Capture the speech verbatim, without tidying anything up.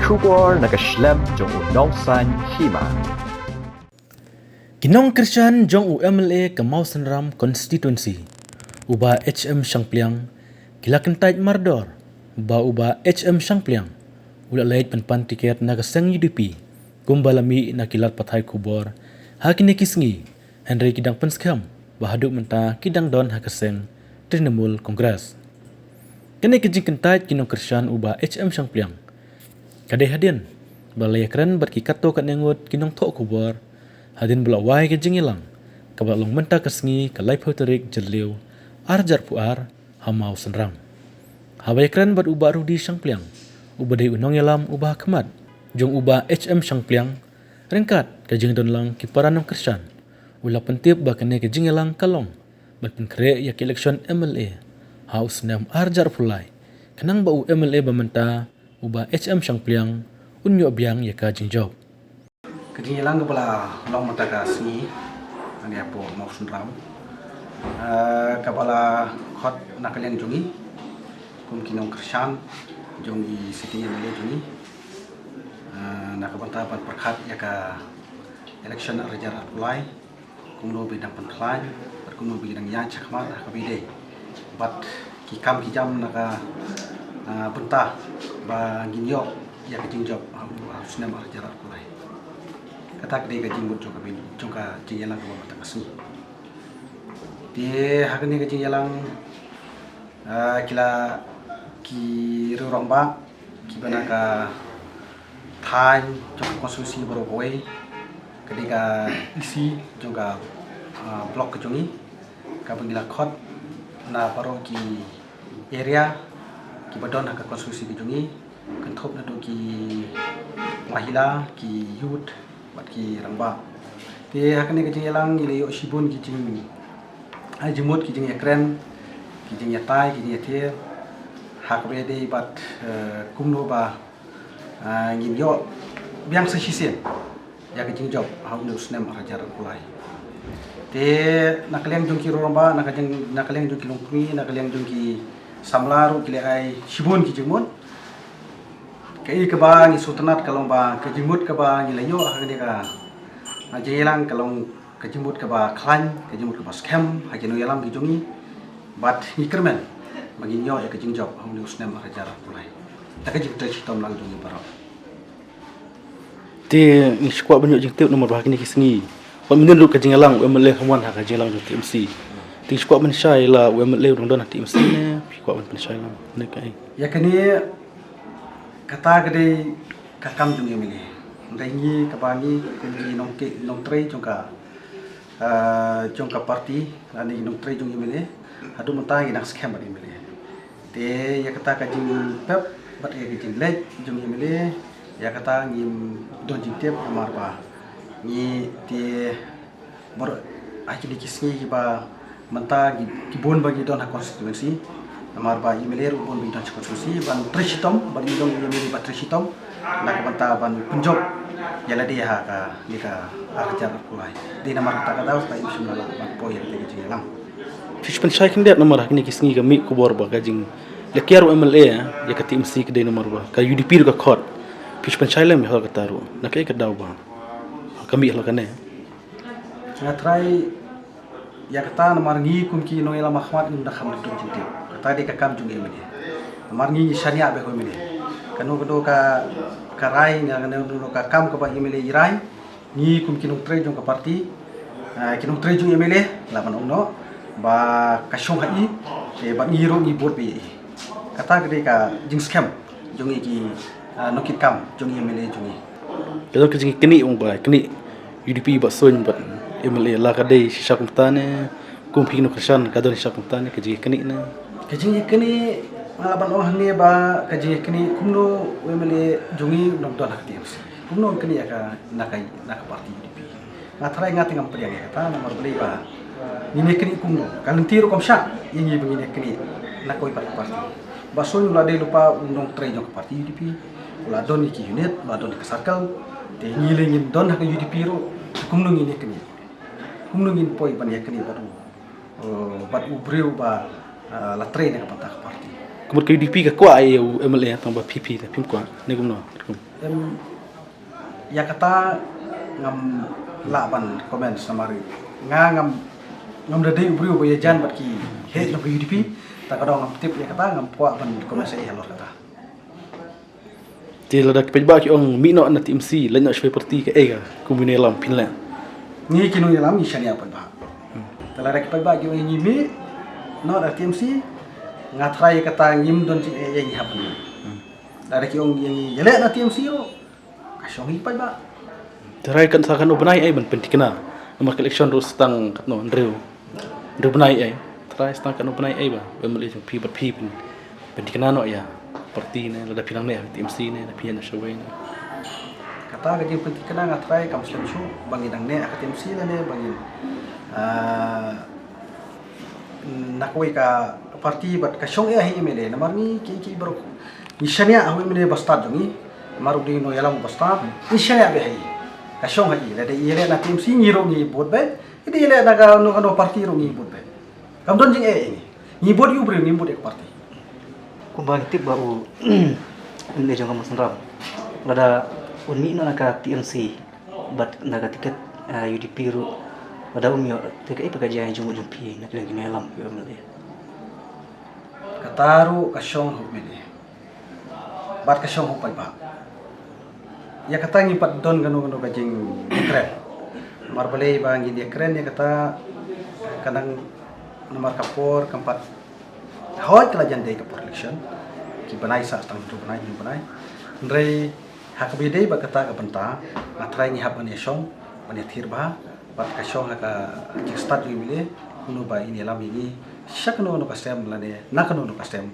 Khubor na ka shlem jong u Nongsaiñ Hima. Ki nongkyrshan jong u M L A ka Mawsynram constituency, u Bah H M Shangpliang, ki la kyntait mardor ba u Bah H M Shangpliang u la leit ban pan tiket na ka seng U D P, kumba la mih na ki lad pathai khubor ha kine ki sngi, hynrei ki dang pynskhem ba haduh mynta ki dang don ha ka seng Trinamool Congress. Kane ka jingkyntait ki nongkyrshan u Bah H M Shangpliang ka dei hadien ba la ïakren bad ki katto katne ngut ki nongthoh khubor, hadien ba la wai ka jingïalang kaba la long mynta ka sngi, ka laiphew tarik Jylliew, ar hajar arphew ar, ha Mawsynram. Haba ïakren bad u Bah Rudy Shangpliang, uba dei u nongïalam uba ha khmat jong u Bah H M Shangpliang, ryngkat ka jingdon lang ki para nongkyrshan, u la pyntip ba kane ka jingïalang ka long ban pynkhreh ïa ka election M L A ha u snem ar hajar arphew lai, khnang ba u M L A ba mynta, u Bah H M Shangpliang, un ïoh biang ïa ka jingjop. Ka jingïalang kaba la long mynta ka sngi hangne hapoh Mawsynram, eh, kaba la khot na ka liang jong ngi kum ki nongkyrshan jong i sitting M L A jong ngi, eh, na ka bynta ban pyrkhat ïa ka election ar hajar arphew lai, kumno ba i dang pynkhlaiñ bad kumno ba i dang ïaid shakhmat ha kaba i dei, bad ki kam ki jam na ka, ah, bynta ba ngin ïoh ïa ka jingjop ha u, ha u snem ar hajar arphew lai. Kata ka dei ka jingmut jong ka, jong ka jingïalang kaba mynta ka sngi. Te ha kane ka jingïalang, ah, ki la, ki riew rangbah kiba na ka thaiñ jong ka constituency baroh kawei, ka dei ka E C jong ka, ah, block ka jong ngi, kaba ngi la khot na baroh ki area kiba don ha ka constituency ka jong ngi, kynthup naduh ki mahila, ki youth bad ki rangbah. Te ha kane ka jingïalang ngi la ïoh shibun ki jing, ai, jingmut, ki jingïakren, ki jingïatai, ki jingïathied ha kaba ïadei bad, eh, kumno ba, eh, ngin ïoh biang sa shisien ïa ka jingjop ha une u snem ar hajar arphew lai. Te na ka liang jong ki riew rangbah, na ka jing, na ka liang jong ki longkmie, na ka liang jong ki samla ruh ki la ai shibun ki jingmut. Kaei kaba ngi sngewtynnat ka long ba ka jingmut kaba ngi la ïoh ha kane ka, ah, jingïalang ka long ka jingmut kaba khlaiñ, ka jingmut kaba skhem ha ki nongïalam ki jong ngi. Bad ngi kyrmen ba ngin ïoh ïa ka jingjop ha une u snem ar hajar arphew lai da ka jingtrei shitom lang jong ngi baroh. Te ngi shu kwah ban ïoh jingtip namar ba ha kine ki sngi, wat mynnin ruh ka jingïalang u M L A kam wan ha ka jingïalang jong T M C. Te ngi shu kwah ban shai la u M L A u dang don ha T M C ne, shu kwah ban pynshai la ne kaei. Ïa kane, kata ka dei ka kam jong u M L A. Hynrei ngi, kaba ngi kum ki nongtrei, nongtrei jong ka, ah, jong ka party lane nongtrei jong u M L A, haduh mynta ngi dang skhem bad u M L A. Te ïa kata ka jingpep bad ïa ka jingleit jong u M L A, ïa kata ngim don jingtip namar ba ngi te baroh ha kine ki sngi kiba mynta ki, ki bun ba ngi don ha constituency. Namar ba u M L A ruh bun ba ngi don ha constituency, ban trei shitom, ban ngi don u M L A ba trei shitom. Na ka bynta ban pynjop ïa lade ha kane ka ar hajar arphew lai. Dei namar kata ka daw ba ngim shym la lah ban poi ïa kata ka jingïalang. Phi shu pynshai khyndiat namar ha kine ki sngi ka mih khubor ba ka jingïakhun u M L A ïa ka T M C ka dei namar ba ka U D P ruh ka khot. Phi shu pynshai lem ïa kata ruh. Na kaei ka daw ba ka mih halor kane? Nga trai ïa kata namar ngi kum ki nongïalam ha khmat ngim da kham don jingtip. Kata dei ka kam jong u M L A. Namar ngi ngi shaniah beit ha u M L A. Kano kano ka, ka rai, nga kano kano ka kam kaba u M L A i rai, ngi kum ki nongtrei jong ka party, ah, ki nongtrei jong u M L A, lah ban ong noh ba ka shong ha i, te bad ngi ruh ngi bud beit ïa i. Kata ka dei ka jingskhem jong ngi ki, ah, nongkitkam jong u M L A jong ngi. Ka don ka jingkynmaw ong ba kynmaw U D P ba suiñ bad M L A la ka dei shisha kumta ne, kum phi nongkyrshan ka don shisha kumta ne, ka jingkynmaw ne. Ka jingkynmaw nga lah ban ong hangne ba ka jingkynmaw kumno u M L A jong ngi u nang don ha ka T M C. Kumno u kynmaw ïa ka na ka, na ka party U D P. Nga trai nga te ngam pdiang ïa kata namar balei ba ngin ïa kynmaw kumno. Ka lynti ruh kam shah ïa ngi ba ngin ïa kynmaw na kawei pat ka party. Ba suiñ u la dei lypa u nongtrei jong ka party U D P. U la don ïa ki unit, u la don ïa ka circle. Te ngi lei ngim don ha ka U D P ruh, kumno ngin ïa kynmaw. Kumno ngin poi ban ïa kynmaw bad u, eh, bad u briew ba, eh, la trei na ka bynta ka party. Kumno ka U D P ka kwah ïa u M L A tang ba P P te phim kwah ne kumno? Em, ïa kata ngam lah ban comment namar nga ngam, ngam da dei u briew ba ïajan bad ki heh jong ka U D P. Ta ka dong ngam tip ïa kata, ngam kwah ban comment sha ïa halor kata. Te lada ki paidbah ki ong mih noh na T M C, leit noh sha party, kaei ka kum u nongïalam phin leh? Ngi ki nongïalam ngi shaniah paidbah. Te lada ki paidbah ki ong ngi mih noh na T M C, nga tharai kata ngim don jingeh ïa ngi hap. Lada ki ong ïa ngi ïaleh na T M C ruh, ka shong hi paidbah. Tharai kan sa katno bnai ei ban pynthikna. Namar ka election ruh sa tang katno, hynriew, hynriew bnai ei. Tharai sa tang katno bnai ei ba u M L A jong phi bad phi pyn, pynthikna noh ïa party ne, lada phi nang ne T M C ne, lada phi ïa na shawei ne. Kata ka jingpynthikna nga tharai kam slem shuh ba ngin nang ne ha ka T M C lane ba ngin, ah, na kawei ka party bad ka shong eh ha i M L A namar ngi ki, ki baroh ngi shaniah ha u M L A ba stad jong ngi. Namar u dei u nongïalam ba stad, ngi shaniah bha ha i. Ka shong ha i, lada i ïaleh na T M C ngi ruh ngi vote bha. I dei i ïaleh na kano kano party ruh ngi vote bha. Kam don jingeh ïa ngi. Ngi vote ïa u briew, ngim vote ïa ka party. Kumba ngi tip ba u M L A jong ka Mawsynram, lada un mih noh na ka T M C bad na ka tiket, ah, U D P ruh, lada um ïoh, te kaei pat ka jingjia jong u jong phi na ka liang ki nongïalam ïa u M L A? Kata ruh ka shong ha u M L A bad ka shong ha u paidbah. Ïa kata ngim pat don kano kano ka jingïakren. Namar balei ba ngin ïakren ïa kata, ka dang namar ka por kam pat, hooid ka la jan dei ka por election, ki bnai sa tang hynriew bnai, hynriew bnai. Hynrei ha kaba ïadei bad kata ka bynta, nga tharai ngi hap ban ïashong, ban ïathir bha bad ka shong ha ka jingstad jong i M L A, kumno ba in ïalam ïa ngi sha kano kano ka stem lane na kano kano ka stem.